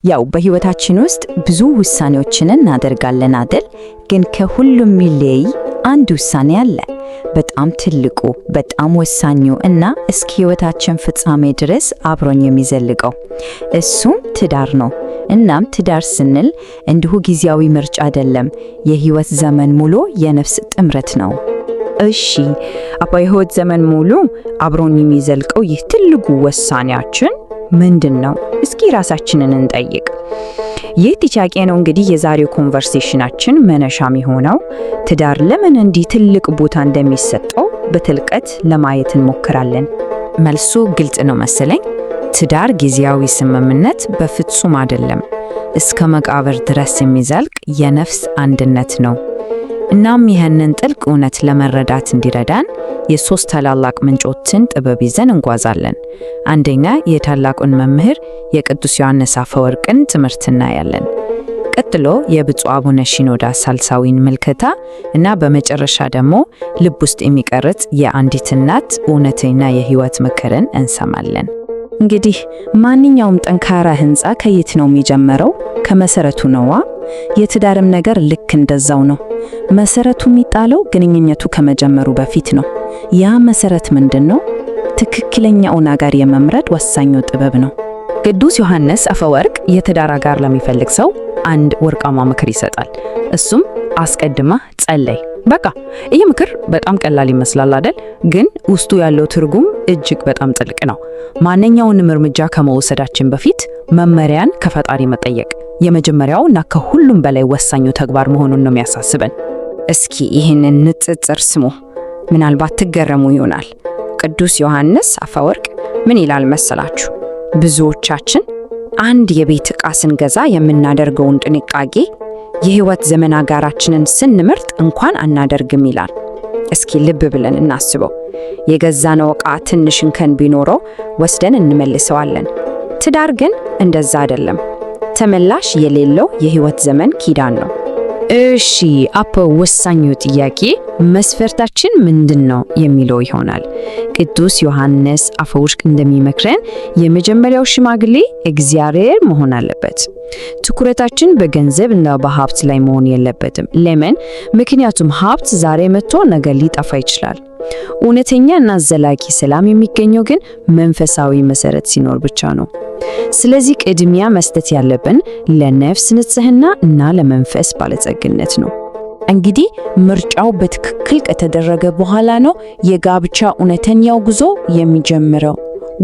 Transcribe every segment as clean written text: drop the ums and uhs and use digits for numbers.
ያው በህይወታችን ውስጥ ብዙ ውሳኔዎችን እናደርጋለን አይደል? ግን ከሁሉም የሚለይ አንድ ውሳኔ አለ። በጣም ትልቁ፣ በጣም ወሳኙ እና እስከ ህይወታችን ፍጻሜ ድረስ አብሮን የሚዘልቀው እሱም ትዳር ነው። እናም ትዳር ስንል እንዲሁ ጊዜያዊ ምርጫ አይደለም፣ የህይወት ዘመን ሙሉ የነፍስ ጥምረት ነው። እሺ፣ በህይወት ዘመን ሙሉ አብሮን የሚዘልቀው ይህ ትልቁ ውሳኔያችን ምንድን ነው? እስኪ ራሳችንን እንጠይቅ። ይህ ጥያቄ ነው እንግዲህ የዛሬው conversation ኣችን መነሻ የሚሆነው። ትዳር ለምን እንዲህ ትልቅ ቦታ እንደሚሰጠው በጥልቀት ለማየት እንሞክራለን። መልሱ ግልጽ ነው መሰለኝ። ትዳር ጊዜያዊ ስምምነት በፍጹም አይደለም። እስከ መቃብር ድረስ የሚዘልቅ የነፍስ አንድነት ነው። እናም ይህንን ጥልቅ እውነት ለመረዳት እንዲረዳን የሶስት ታላላቅ ምንጮችን ጥበብ ይዘን እንጓዛለን። አንደኛ፣ የታላቁን መምህር የቅዱስ ዮሐንስ አፈወርቅን ትምህርት እናያለን። ቀጥሎ የብፁዕ አቡነ ሺኖዳ ሳልሳዊን ምልከታ እና በመጨረሻ ደግሞ ልብ ውስጥ የሚቀርጽ የአንዲት እናት እውነተኛ የህይወት ምክርን እንሰማለን። እንግዲህ ማንኛውም ጠንካራ ህንፃ ከየት ነው የሚጀመረው? ከመሰረቱ ነዋ። የትዳርም ነገር ልክ እንደዛው ነው። መሰረቱ የሚጣለው ግንኙነቱ ከመጀመሩ በፊት ነው። ያ መሰረት ምንድን ነው? ትክክለኛውን አጋር የመምረጥ ወሳኙ ጥበብ ነው። ቅዱስ ዮሐንስ አፈወርቅ የትዳር አጋር ለሚፈልግ ሰው አንድ ወርቃማ ምክር ይሰጣል። እሱም አስቀድመህ ጸለይ። በቃ ይህ ምክር በጣም ቀላል ይመስላል አይደል? ግን ውስጡ ያለው ትርጉም እጅግ በጣም ጥልቅ ነው። ማንኛውንም እርምጃ ከመውሰዳችን በፊት መመሪያን ከፈጣሪ መጠየቅ የመጀመሪያው እና ከሁሉም በላይ ወሳኙ ተግባር መሆኑን ነው የሚያሳስበን። እስኪ ይህንን ንጽጽር ስሙ፣ ምናልባት ትገረሙ ይሆናል። ቅዱስ ዮሐንስ አፈወርቅ ምን ይላል መሰላችሁ? ብዙዎቻችን አንድ የቤት ዕቃ ስንገዛ የምናደርገውን ጥንቃቄ የህይወት ዘመን አጋራችንን ስንመርጥ እንኳን አናደርግም ይላል። እስኪ ልብ ብለን እናስበው። የገዛነው ዕቃ ትንሽ እንከን ቢኖረው ወስደን እንመልሰዋለን። ትዳር ግን እንደዛ አይደለም። ተመላሽ የሌለው የህይወት ዘመን ኪዳን ነው። እሺ፣ አፖ ወሳኙ ጥያቄ መስፈርታችን ምንድን ነው የሚለው ይሆናል። ቅዱስ ዮሐንስ አፈወርቅ እንደሚመክረን የመጀመሪያው ሽማግሌ እግዚአብሔር መሆን አለበት። ትኩረታችን በገንዘብ እና በሀብት ላይ መሆን የለበትም። ለምን? ምክንያቱም ሀብት ዛሬ መጥቶ ነገ ሊጠፋ ይችላል። እውነተኛ እና ዘላቂ ሰላም የሚገኘው ግን መንፈሳዊ መሰረት ሲኖር ብቻ ነው። ስለዚህ ቅድሚያ መስጠት ያለብን ለነፍስ ንጽህና እና ለመንፈስ ባለጸግነት ነው። እንግዲህ ምርጫው በትክክል ከተደረገ በኋላ ነው የጋብቻ እውነተኛው ጉዞ የሚጀምረው።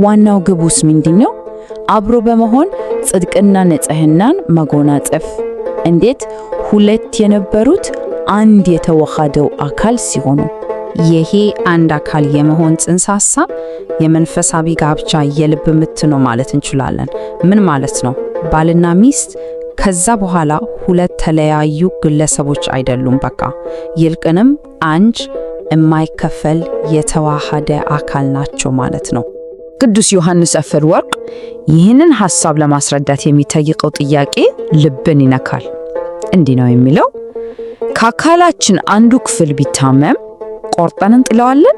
ዋናው ግቡስ ምንድን ነው? አብሮ በመሆን ጽድቅና ንጽህናን መጎናጸፍ። እንዴት? ሁለት የነበሩት አንድ የተዋሃደው አካል ሲሆኑ። ይሄ አንድ አካል የመሆን ጽንሰ ሐሳብ የመንፈሳዊ ጋብቻ የልብ ምት ነው ማለት እንችላለን። ምን ማለት ነው? ባልና ሚስት ከዛ በኋላ ሁለት ተለያዩ ግለሰቦች አይደሉም። በቃ ይልቅንም አንድ የማይከፈል የተዋሃደ አካል ናቸው ማለት ነው። ቅዱስ ዮሐንስ አፈወርቅ ይህንን ሐሳብ ለማስረዳት የሚጠይቀው ጥያቄ ልብን ይነካል። እንዲህ ነው የሚለው፣ ከአካላችን አንዱ ክፍል ቢታመም ቆርጠን እንጥለዋለን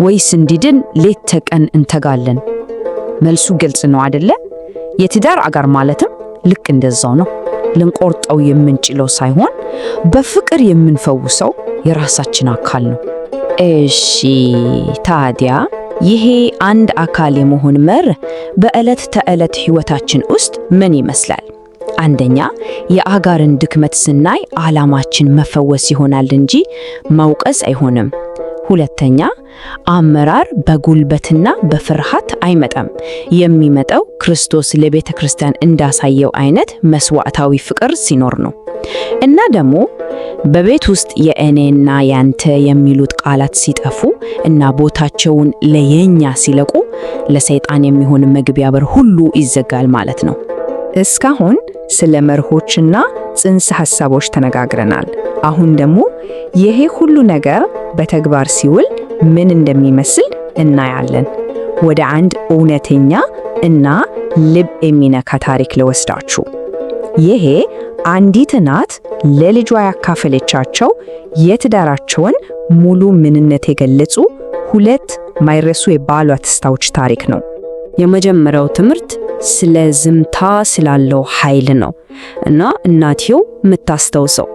ወይስ እንዲድን ሌት ተቀን እንተጋለን? መልሱ ግልጽ ነው አይደለ? የትዳር አጋር ማለትም ልክ እንደዛው ነው። ልንቆርጠው የምንችለው ሳይሆን በፍቅር የምንፈውሰው የራሳችን አካል ነው። እሺ ታዲያ ይሄ አንድ አካል የመሆን መርህ በዕለት ተዕለት ሕይወታችን ውስጥ ምን ይመስላል? አንደኛ፣ የአጋርን ድክመት ስናይ ዓላማችን መፈወስ ይሆናል እንጂ መውቀስ አይሆንም። ሁለተኛ፣ አመራር በጉልበትና በፍርሃት አይመጣም። የሚመጣው ክርስቶስ ለቤተ ክርስቲያን እንዳሳየው አይነት መስዋዕታዊ ፍቅር ሲኖር ነው። እና ደግሞ በቤት ውስጥ የእኔና ያንተ የሚሉት ቃላት ሲጠፉ እና ቦታቸውን ለየኛ ሲለቁ ለሰይጣን የሚሆን መግቢያ በር ሁሉ ይዘጋል ማለት ነው። እስካሁን ስለ መርሆችና ጽንሰ ሐሳቦች ተነጋግረናል። አሁን ደግሞ ይሄ ሁሉ ነገር በተግባር ሲውል ምን እንደሚመስል እናያለን። ወደ አንድ እውነተኛ እና ልብ የሚነካ ታሪክ ልወስዳችሁ። ይሄ አንዲት እናት ለልጇ ያካፈለቻቸው የትዳራቸውን ሙሉ ምንነት የገለጹ ሁለት ማይረሱ የባሏ ትዝታዎች ታሪክ ነው። የመጀመሪያው ትምህርት ስለ ዝምታ ስላለው ኃይል ነው እና እናትየው የምታስታውሰው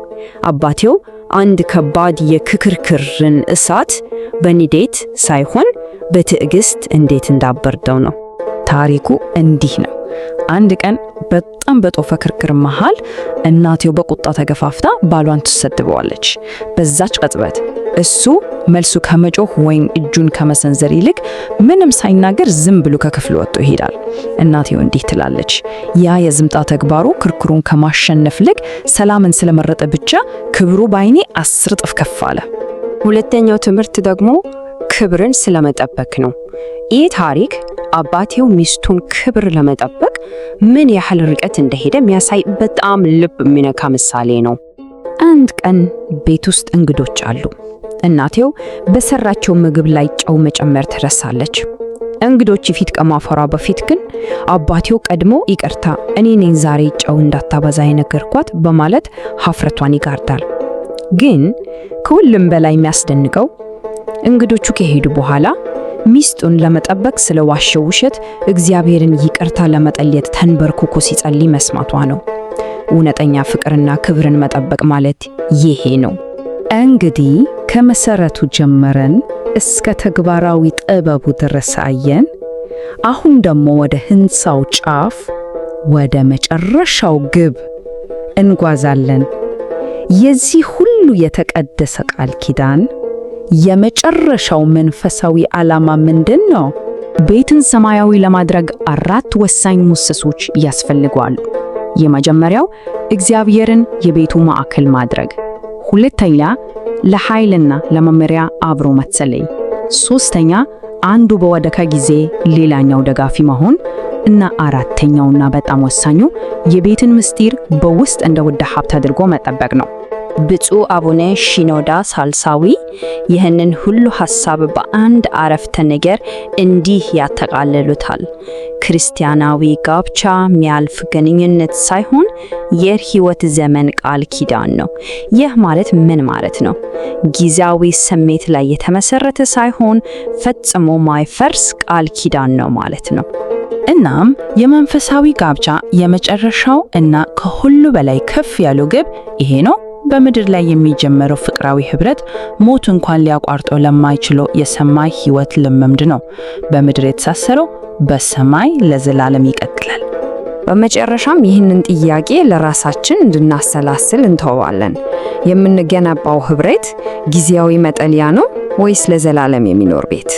አባቴው አንድ ከባድ የክርክርን እሳት በንዴት ሳይሆን በትዕግስት እንዴት እንዳበርደው ነው። ታሪኩ እንዲህ ነው። አንድ ቀን በጣም በጦፈ ክርክር መሃል እናትየው በቁጣ ተገፋፍታ ባሏን ትሰድበዋለች። በዛች ቅጽበት እሱ መልሱ ከመጮህ ወይም እጁን ከመሰንዘር ይልቅ ምንም ሳይናገር ዝም ብሎ ከክፍሉ ወጥቶ ይሄዳል። እናትየው እንዲህ ትላለች፣ ያ የዝምታ ተግባሩ ክርክሩን ከማሸነፍ ይልቅ ሰላምን ስለመረጠ ብቻ ክብሩ በዓይኔ 10 እጥፍ ከፍ አለ። ሁለተኛው ትምህርት ደግሞ ክብርን ስለመጠበቅ ነው። ይህ ታሪክ አባቴው ሚስቱን ክብር ለመጠበቅ ምን ያህል ርቀት እንደሄደ የሚያሳይ በጣም ልብ የሚነካ ምሳሌ ነው። አንድ ቀን ቤት ውስጥ እንግዶች አሉ። እናቴው በሰራቸው ምግብ ላይ ጨው መጨመር ትረሳለች። እንግዶች ፊት ከማፈሯ በፊት ግን አባቴው ቀድሞ ይቅርታ፣ እኔ ነኝ ዛሬ ጨው እንዳታበዛ የነገርኳት በማለት ሀፍረቷን ይጋርዳል። ግን ከሁሉም በላይ የሚያስደንቀው እንግዶቹ ከሄዱ በኋላ ሚስቱን ለመጠበቅ ስለዋሸው ውሸት እግዚአብሔርን ይቅርታ ለመጠየቅ ተንበርክኮ ሲጸልይ መስማቷ ነው። እውነተኛ ፍቅርና ክብርን መጠበቅ ማለት ይሄ ነው። እንግዲህ ከመሰረቱ ጀመረን እስከ ተግባራዊ ጥበቡ ድረስ አየን። አሁን ደግሞ ወደ ሕንፃው ጫፍ፣ ወደ መጨረሻው ግብ እንጓዛለን። የዚህ ሁሉ የተቀደሰ ቃል ኪዳን የመጨረሻው መንፈሳዊ ዓላማ ምንድን ነው? ቤትን ሰማያዊ ለማድረግ አራት ወሳኝ ምሰሶች ያስፈልጋሉ። የመጀመሪያው እግዚአብሔርን የቤቱ ማዕከል ማድረግ፣ ሁለተኛ ለኃይልና ለመመሪያ አብሮ መጸለይ፣ ሶስተኛ አንዱ በወደቀ ጊዜ ሌላኛው ደጋፊ መሆን እና አራተኛውና በጣም ወሳኙ የቤትን ምስጢር በውስጥ እንደ ውድ ሀብት አድርጎ መጠበቅ ነው። ብፁዕ አቡነ ሺኖዳ ሳልሳዊ ይህንን ሁሉ ሐሳብ በአንድ አረፍተ ነገር እንዲህ ያጠቃልሉታል። ክርስቲያናዊ ጋብቻ የሚያልፍ ግንኙነት ሳይሆን የሕይወት ዘመን ቃል ኪዳን ነው። ይህ ማለት ምን ማለት ነው? ጊዜያዊ ስሜት ላይ የተመሰረተ ሳይሆን ፈጽሞ ማይፈርስ ቃል ኪዳን ነው ማለት ነው። እናም የመንፈሳዊ ጋብቻ የመጨረሻው እና ከሁሉ በላይ ከፍ ያለው ግብ ይሄ ነው። በምድር ላይ የሚጀመረው ፍቅራዊ ህብረት ሞት እንኳን ሊያቋርጠው ለማይችለው የሰማይ ህይወት ልምምድ ነው። በምድር የተሳሰረው በሰማይ ለዘላለም ይቀጥላል። በመጨረሻም ይህንን ጥያቄ ለራሳችን እንድናሰላስል እንተዋለን። የምንገነባው ህብረት ጊዜያዊ መጠለያ ነው ወይስ ለዘላለም የሚኖር ቤት?